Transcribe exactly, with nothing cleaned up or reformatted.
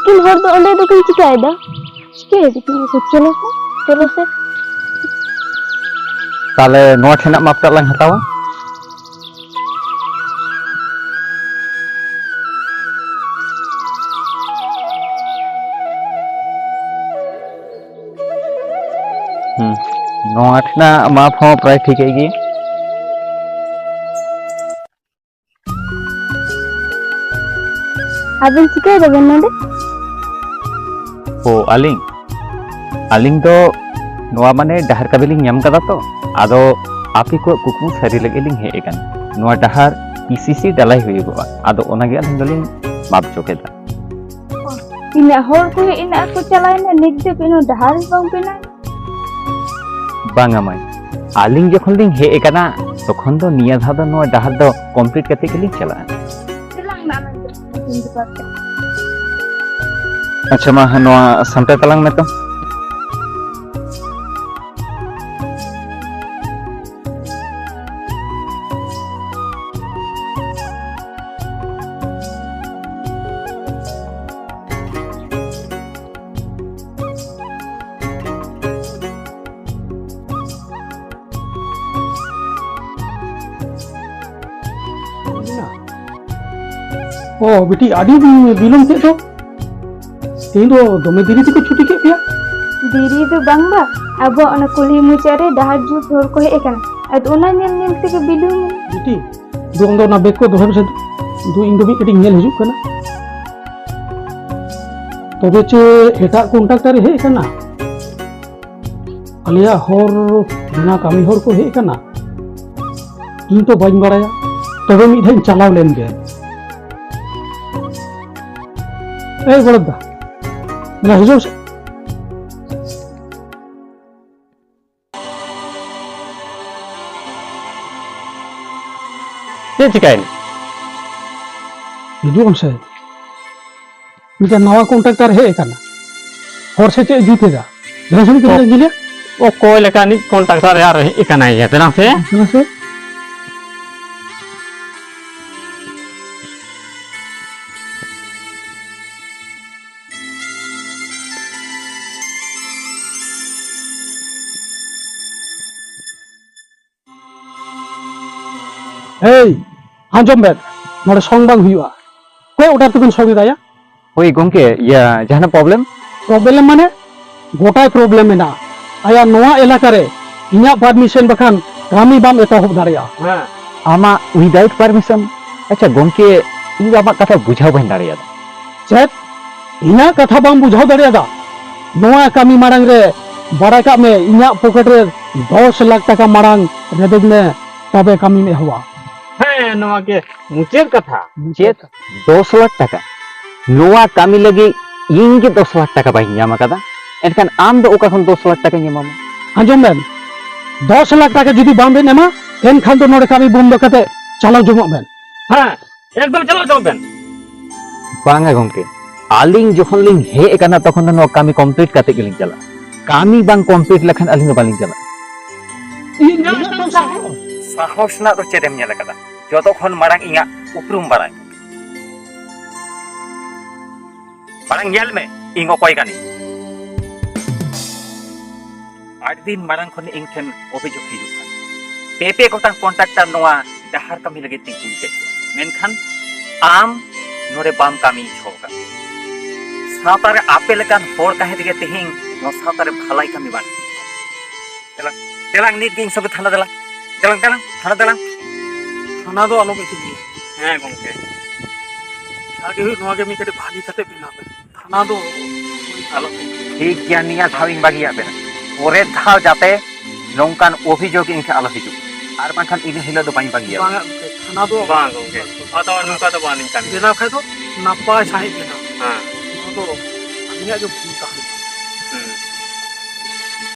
ᱩᱱᱠᱤᱱ ᱦᱚᱲ ᱫᱚ ᱚᱸᱰᱮ ᱫᱚᱠᱤᱱ ᱪᱤᱠᱟᱹᱭᱮᱫᱟ? ᱪᱤᱠᱟᱹᱭᱮᱫᱟ ᱠᱤᱱ? ᱪᱚᱞᱚ ᱥᱮ, ᱪᱚᱞᱚ ᱥᱮ᱾ ᱛᱟᱦᱞᱮ ᱱᱚᱣᱟ ᱴᱷᱮᱱᱟᱜ ᱢᱟᱯᱴᱟᱜ ᱞᱟᱝ ᱦᱟᱛᱟᱣᱟ᱾ ᱦᱩᱸ, ᱱᱚᱣᱟ ᱴᱷᱮᱱᱟᱜ ᱢᱟᱯ ᱦᱚᱸ ᱯᱨᱟᱭ ᱴᱷᱤᱠ ᱜᱮ᱾ ᱟᱵᱮᱱ ᱪᱤᱠᱟᱹᱭ ᱫᱟᱵᱮᱱ ᱱᱚᱰᱮ? ᱚ, ᱟᱹᱞᱤᱧ? ᱟᱹᱞᱤᱧ ᱫᱚ ᱱᱚᱣᱟ ᱢᱟᱱᱮ ᱰᱟᱦᱟᱨ ᱠᱟᱹᱢᱤ ᱞᱤᱧ ᱧᱟᱢ ᱠᱟᱫᱟ ᱛᱚ, ᱟᱫᱚ ᱟᱯᱮ ᱠᱚᱣᱟᱜ ᱠᱩᱠᱢᱩ ᱥᱟᱹᱨᱤ ᱞᱟᱹᱜᱤᱫ ᱞᱤᱧ ᱦᱮᱡ ᱟᱠᱟᱱᱟ᱾ ᱱᱚᱣᱟ ᱰᱟᱦᱟᱨ ᱯᱤ ᱥᱤ ᱥᱤ ᱰᱷᱟᱞᱟᱭ ᱦᱩᱭᱩᱜᱚᱜᱼᱟ, ᱟᱫᱚ ᱚᱱᱟᱜᱮ ᱟᱹᱞᱤᱧ ᱫᱚᱞᱤᱧ ᱢᱟᱯ ᱦᱚᱪᱚ ᱠᱮᱫᱟ᱾ ᱛᱤᱱᱟᱹᱜ ᱦᱚᱲ ᱠᱚ ᱦᱮᱡ ᱮᱱᱟ ᱟᱨ ᱠᱚ ᱪᱟᱞᱟᱣ ᱮᱱᱟ, ᱱᱤᱛ ᱫᱷᱟᱹᱵᱤᱡ ᱱᱚᱣᱟ ᱰᱟᱦᱟᱨ ᱜᱮ ᱵᱟᱝ ᱵᱮᱱᱟᱣ? ᱵᱟᱝᱟ ᱢᱟᱹᱭ, ᱟᱹᱞᱤᱧ ᱡᱚᱠᱷᱚᱱ ᱞᱤᱧ ᱦᱮᱡ ᱟᱠᱟᱱᱟ, ᱛᱚᱠᱷᱚᱱ ᱫᱚ ᱱᱤᱭᱟᱹ ᱫᱷᱟᱣ ᱫᱚ ᱱᱚᱣᱟ ᱰᱟᱦᱟᱨ ᱫᱚ complete ᱠᱟᱛᱮ ᱜᱮᱞᱤᱧ ᱪᱟᱞᱟᱜᱼᱟ᱾ ᱫᱮᱞᱟ ᱱᱟ ᱟᱞᱟᱝ ᱫᱚ ᱤᱥᱤᱱ ᱡᱚᱜᱟᱲ ᱠᱟᱜᱼᱟ᱾ ᱟᱪᱪᱷᱟ, ᱢᱟ ᱱᱚᱣᱟ ᱥᱟᱢᱴᱟᱣ ᱛᱟᱞᱟᱝ ᱢᱮ ᱛᱚ᱾ ᱚ, ᱵᱤᱴᱤ, ᱟᱹᱰᱤ ᱵᱤᱞᱚᱢ ᱠᱮᱫ ᱫᱚ᱾ ᱛᱮᱦᱮᱧ ᱫᱚ ᱫᱚᱢᱮ ᱫᱮᱨᱤ ᱛᱮᱠᱚ ᱪᱷᱩᱴᱤ ᱠᱮᱫ ᱯᱮᱭᱟ᱾ ᱫᱮᱨᱤ ᱫᱚ ᱵᱟᱝ ᱵᱟ, ᱟᱵᱚᱣᱟᱜ ᱚᱱᱟ ᱠᱩᱞᱦᱤ ᱢᱩᱪᱟᱹᱫ ᱨᱮ ᱰᱟᱦᱟᱨ ᱡᱩᱛ ᱦᱚᱲ ᱠᱚ ᱦᱮᱡ ᱟᱠᱟᱱᱟ, ᱟᱫᱚ ᱚᱱᱟ ᱧᱮᱞ ᱧᱮᱞ ᱛᱮᱜᱮ ᱵᱤᱞᱚᱢ ᱮᱱᱟ᱾ ᱵᱤᱴᱤ, ᱫᱩ ᱟᱢ ᱫᱚ ᱚᱱᱟ ᱵᱮᱜᱽ ᱠᱚ ᱫᱚᱦᱚᱭ ᱢᱮᱥᱮ᱾ ᱫᱩ, ᱤᱧ ᱫᱚ ᱢᱤᱫ ᱠᱟᱹᱴᱤᱡ ᱧᱮᱞ ᱦᱤᱡᱩᱜ ᱠᱟᱱᱟ᱾ ᱛᱚᱵᱮ ᱪᱮ ᱮᱴᱟᱜ ᱠᱚᱱᱴᱨᱟᱠᱴᱟᱨ ᱮ ᱦᱮᱡ ᱟᱠᱟᱱᱟ? ᱟᱞᱮᱭᱟᱜ ᱦᱚᱨ ᱵᱮᱱᱟᱣ ᱠᱟᱹᱢᱤ ᱦᱚᱲ ᱠᱚ ᱦᱮᱡ ᱟᱠᱟᱱᱟ? ᱤᱧ ᱛᱚ ᱵᱟᱹᱧ ᱵᱟᱲᱟᱭᱟ᱾ ᱛᱚᱵᱮ ᱢᱤᱫ ᱫᱷᱟᱣ ᱤᱧ ᱪᱟᱞᱟᱣ ᱞᱮᱱ ᱜᱮ᱾ ᱮᱭ ᱵᱚᱲᱚᱫᱟ, ᱫᱮᱞᱟ ᱦᱤᱡᱩᱜ ᱢᱮᱥᱮ᱾ ᱪᱮᱫ ᱪᱤᱠᱟᱹᱭᱮᱱᱟ? ᱦᱤᱡᱩᱜ ᱢᱮᱥᱮ᱾ ᱢᱤᱫᱴᱮᱱ ᱱᱟᱣᱟ ᱠᱚᱱᱴᱨᱟᱠᱴᱟᱨ ᱦᱮᱡ ᱟᱠᱟᱱᱟ᱾ ᱦᱚᱨ ᱥᱮ ᱪᱮᱫ ᱮ ᱡᱩᱛ ᱮᱫᱟ? ᱫᱮᱞᱟ ᱥᱮ ᱢᱤᱫ ᱠᱟᱹᱴᱤᱡ ᱚ᱾ ᱞᱟᱝ ᱧᱮᱞᱮᱭᱟ᱾ ᱚᱠᱚᱭ ᱞᱮᱠᱟᱱᱤᱡ ᱠᱚᱱᱴᱨᱟᱠᱴᱟᱨ ᱟᱨ ᱦᱮᱡ ᱟᱠᱟᱱᱟᱭ ᱭᱟ? ᱫᱮᱞᱟ ᱥᱮ᱾ ᱫᱮᱞᱟ ᱥᱮ᱾ ᱮᱭ, ᱟᱸᱡᱚᱢ ᱵᱮᱱ, ᱱᱚᱰᱮ ᱥᱚᱝ ᱵᱟᱝ ᱦᱩᱭᱩᱜᱼᱟ᱾ ᱚᱠᱚᱭ ᱚᱰᱟᱨ ᱛᱮᱵᱮᱱ ᱥᱚᱝ ᱮᱫᱟᱭᱟ? ᱦᱳᱭ ᱜᱚᱝᱠᱮ, ᱤᱭᱟᱹ, ᱡᱟᱦᱟᱱᱟᱜ ᱯᱨᱚᱵᱞᱮᱢ? ᱯᱨᱚᱵᱞᱮᱢ ᱢᱟᱱᱮ? ᱜᱚᱴᱟᱭ ᱯᱨᱚᱵᱞᱮᱢ ᱢᱮᱱᱟᱜᱼᱟ᱾ ᱟᱭᱟ, ᱱᱚᱣᱟ ᱮᱞᱟᱠᱟ ᱨᱮ ᱤᱧᱟᱹᱜ ᱯᱟᱨᱢᱤᱥᱚᱱ ᱵᱟᱠᱷᱟᱱ ᱠᱟᱹᱢᱤ ᱵᱟᱢ ᱮᱛᱚᱦᱚᱵ ᱫᱟᱲᱮᱭᱟᱜᱼᱟ᱾ ᱦᱮᱸ᱾ ᱟᱢᱟᱜ ᱩᱭᱫᱟᱣᱩᱴ ᱯᱟᱨᱢᱤᱥᱚᱱ? ᱟᱪᱪᱷᱟ ᱜᱚᱝᱠᱮ, ᱤᱧ ᱫᱚ ᱟᱢᱟᱜ ᱠᱟᱛᱷᱟ ᱵᱩᱡᱷᱟᱹᱣ ᱵᱟᱹᱧ ᱫᱟᱲᱮᱭᱟᱫᱟ᱾ ᱪᱮᱫ? ᱤᱧᱟᱹᱜ ᱠᱟᱛᱷᱟ ᱵᱟᱢ ᱵᱩᱡᱷᱟᱹᱣ ᱫᱟᱲᱮᱭᱟᱫᱟ? ᱱᱚᱣᱟ ᱠᱟᱹᱢᱤ ᱢᱟᱲᱟᱝ ᱨᱮ ᱵᱟᱲᱟᱭ ᱠᱟᱜ ᱢᱮ, ᱤᱧᱟᱹᱜ ᱯᱚᱠᱮᱴ ᱨᱮ ᱫᱚᱥ ᱞᱟᱠᱷ ᱴᱟᱠᱟ ᱢᱟᱲᱟᱝ ᱨᱮᱵᱮᱫ ᱢᱮ, ᱛᱚᱵᱮ ᱠᱟᱹᱢᱤᱢ ᱮᱦᱚᱵᱟ᱾ ᱦᱮᱸ, ᱱᱚᱣᱟ ᱜᱮ ᱢᱩᱪᱟᱹᱫ ᱠᱟᱛᱷᱟ᱾ ᱪᱮᱫ? ᱫᱚᱥ ᱞᱟᱠᱷ ᱴᱟᱠᱟ? ᱱᱚᱣᱟ ᱠᱟᱹᱢᱤ ᱞᱟᱹᱜᱤᱫ ᱤᱧ ᱜᱮ ᱫᱚᱥ ᱞᱟᱠᱷ ᱴᱟᱠᱟ ᱵᱟᱹᱧ ᱧᱟᱢ ᱟᱠᱟᱫᱟ, ᱮᱱᱠᱷᱟᱱ ᱟᱢ ᱫᱚ ᱚᱠᱟ ᱠᱷᱚᱱ ᱫᱚᱥ ᱞᱟᱠᱷ ᱴᱟᱠᱟᱧ ᱮᱢᱟᱢᱟ? ᱟᱸᱡᱚᱢ ᱵᱮᱱ, ᱫᱚᱥ ᱞᱟᱠᱷ ᱴᱟᱠᱟ ᱡᱩᱫᱤ ᱵᱟᱝ ᱵᱮᱱ ᱮᱢᱟ, ᱮᱱᱠᱷᱟᱱ ᱫᱚ ᱱᱚᱰᱮ ᱠᱟᱹᱢᱤ ᱵᱚᱱᱫᱚ ᱠᱟᱛᱮ ᱪᱟᱞᱟᱣ ᱡᱚᱝᱚᱜ ᱵᱮᱱ᱾ ᱦᱮᱸ, ᱮᱠᱫᱚᱢ ᱪᱟᱞᱟᱣ ᱡᱚᱝ ᱵᱮᱱ᱾ ᱵᱟᱝᱟ ᱜᱚᱢᱠᱮ, ᱟᱹᱞᱤᱧ ᱡᱚᱠᱷᱚᱱ ᱞᱤᱧ ᱦᱮᱡ ᱟᱠᱟᱱᱟ ᱛᱚᱠᱷᱚᱱ ᱫᱚ ᱱᱚᱣᱟ ᱠᱟᱹᱢᱤ ᱠᱚᱢᱯᱞᱤᱴ ᱠᱟᱛᱮ ᱜᱮᱞᱤᱧ ᱪᱟᱞᱟᱜᱼᱟ᱾ ᱠᱟᱹᱢᱤ ᱵᱟᱝ ᱠᱚᱢᱯᱞᱤᱴ ᱞᱮᱠᱷᱟᱱ ᱟᱹᱞᱤᱧ ᱫᱚ ᱵᱟᱹᱞᱤᱧ ᱪᱟᱞᱟᱜᱼᱟ᱾ ᱤᱧ ᱢᱮᱱᱟᱜ ᱛᱟᱢ ᱥᱟᱦᱚᱥ᱾ ᱥᱟᱦᱚᱥ ᱨᱮᱱᱟᱜ ᱫᱚ ᱪᱮᱫ ᱮᱢ ᱧᱮᱞ ᱟᱠᱟᱫᱟ? ᱡᱚᱛᱚ ᱠᱷᱚᱱ ᱢᱟᱲᱟᱝ ᱤᱧᱟᱹᱜ ᱩᱯᱨᱩᱢ ᱵᱟᱲᱟᱭ᱾ ᱢᱟᱲᱟᱝ ᱧᱮᱞ ᱢᱮ, ᱤᱧ ᱚᱠᱚᱭ ᱠᱟᱹᱱᱟᱹᱧ᱾ ᱟᱹᱰᱤ ᱫᱤᱱ ᱢᱟᱲᱟᱝ ᱠᱷᱚᱱ ᱤᱧ ᱴᱷᱮᱱ ᱚᱵᱷᱤᱡᱳᱜᱽ ᱦᱤᱡᱩᱜ ᱠᱟᱱᱟ, ᱯᱮ ᱯᱮ ᱜᱚᱴᱟᱝ ᱠᱚᱱᱴᱨᱟᱠᱴᱟᱨ ᱱᱚᱣᱟ ᱰᱟᱦᱟᱨ ᱠᱟᱹᱢᱤ ᱞᱟᱹᱜᱤᱫ ᱛᱤᱧ ᱠᱩᱞ ᱠᱮᱫ ᱠᱚᱣᱟ, ᱢᱮᱱᱠᱷᱟᱱ ᱟᱢ ᱱᱚᱰᱮ ᱵᱟᱢ ᱠᱟᱹᱢᱤ ᱦᱚᱪᱚ ᱟᱠᱟᱫ᱾ ᱥᱟᱶᱛᱟ ᱨᱮ ᱟᱯᱮ ᱞᱮᱠᱟᱱ ᱦᱚᱲ ᱛᱟᱦᱮᱸ ᱛᱮᱜᱮ ᱛᱮᱦᱮᱧ ᱱᱚᱣᱟ ᱥᱟᱶᱛᱟ ᱨᱮ ᱵᱷᱟᱞᱟᱭ ᱠᱟᱹᱢᱤ ᱵᱟᱝ ᱦᱩᱭᱩᱜ ᱠᱟᱱᱟ᱾ ᱫᱮᱞᱟᱝ, ᱫᱮᱞᱟᱝ ᱱᱤᱛ ᱜᱮ ᱤᱧ ᱥᱚᱸᱜᱮ ᱛᱷᱟᱱᱟ ᱫᱮᱞᱟᱝ᱾ ᱫᱮᱞᱟᱝ, ᱫᱮᱞᱟᱝ, ᱛᱷᱟᱱᱟ ᱫᱮᱞᱟᱝ᱾ ᱛᱷᱟᱱᱟ ᱫᱚ ᱟᱞᱚᱢ ᱤᱫᱤ ᱞᱮᱭᱟ᱾ ᱦᱮᱸ ᱜᱚᱝᱠᱮ᱾ ᱡᱟᱜᱮ ᱦᱩᱭᱩᱜ, ᱱᱚᱣᱟ ᱜᱮ ᱢᱤᱫ ᱠᱟᱹᱴᱤᱡ ᱵᱷᱟᱹᱞᱤ ᱠᱟᱛᱮ ᱵᱮᱱᱟᱣ ᱯᱮ᱾ ᱛᱷᱟᱱᱟ ᱫᱚ ᱟᱞᱚ᱾ ᱴᱷᱤᱠ ᱜᱮᱭᱟ, ᱱᱤᱭᱟᱹ ᱫᱷᱟᱣ ᱤᱧ ᱵᱟᱹᱜᱤᱭᱟᱜ ᱵᱮᱱᱟ᱾ ᱯᱚᱨᱮᱨ ᱫᱷᱟᱣ ᱡᱟᱛᱮ ᱱᱚᱝᱠᱟᱱ ᱚᱵᱷᱤᱡᱳᱜᱽ ᱤᱧ ᱴᱷᱮᱱ ᱟᱞᱚ ᱦᱤᱡᱩᱜ, ᱟᱨ ᱵᱟᱝᱠᱷᱟᱱ ᱤᱱᱟᱹ ᱦᱤᱞᱳᱜ ᱫᱚ ᱵᱟᱹᱧ ᱵᱟᱹᱜᱤᱭᱟ᱾ ᱵᱟᱝᱟ ᱜᱚᱝᱠᱮ, ᱛᱷᱟᱱᱟ ᱫᱚ ᱵᱟᱝ ᱜᱚᱝᱠᱮ, ᱟᱫᱚ ᱱᱚᱝᱠᱟ ᱫᱚ ᱵᱟᱝ ᱞᱤᱧ ᱠᱟᱹᱢᱤᱭᱟ᱾ ᱵᱮᱱᱟᱣ ᱠᱷᱟᱡ ᱫᱚ ᱱᱟᱯᱟᱭ ᱥᱟᱺᱦᱤᱡ ᱵᱮᱱᱟᱣ᱾ ᱦᱮᱸ᱾ ᱱᱚᱣᱟ ᱫᱚ ᱟᱹᱞᱤᱧᱟᱜ ᱜᱮ ᱵᱷᱩᱞ ᱛᱟᱦᱮᱸ ᱞᱮᱱᱟ᱾